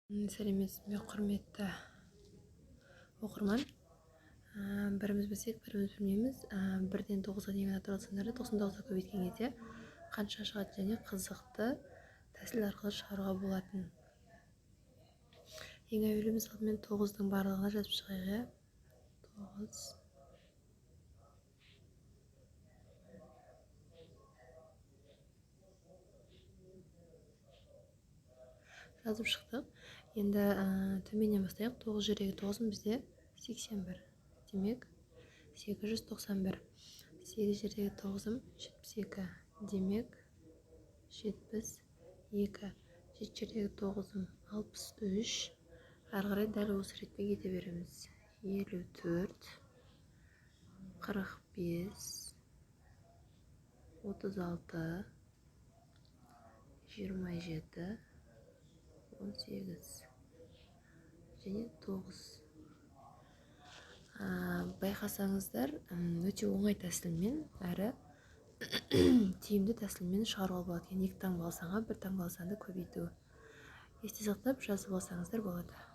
Сәлеметсіз бе, құрметті оқырман! Біріміз білсек, біріміз білмейміз. 1-ден 9-ға дейінгі натурал сандарды 99-ға көбейткен кезде қанша шығады және қызықты тәсіл арқылы шығаруға болатын. Ең әуелі біз алдымен 9-дың барлығына жазып шығайық, иә. 9. Жазып шықтық. Енді төменнен бастайық. 9 жердегі 9 бізде 81. Демек, 891. 8 жердегі 9-ым 72. Демек, 72. 7 жердегі 9-ым 63. Ары қарай дәл осы ретпен кете береміз. 54, 45, 36, 27, 18 және 9. Байқасаңыздар, өте оңай тәсілмен әрі тиімді тәсілмен шығаруға болады екен екі таңбалы санға бір таңбалы санды көбейту. Есте сақтап, жазып алсаңыздар болады.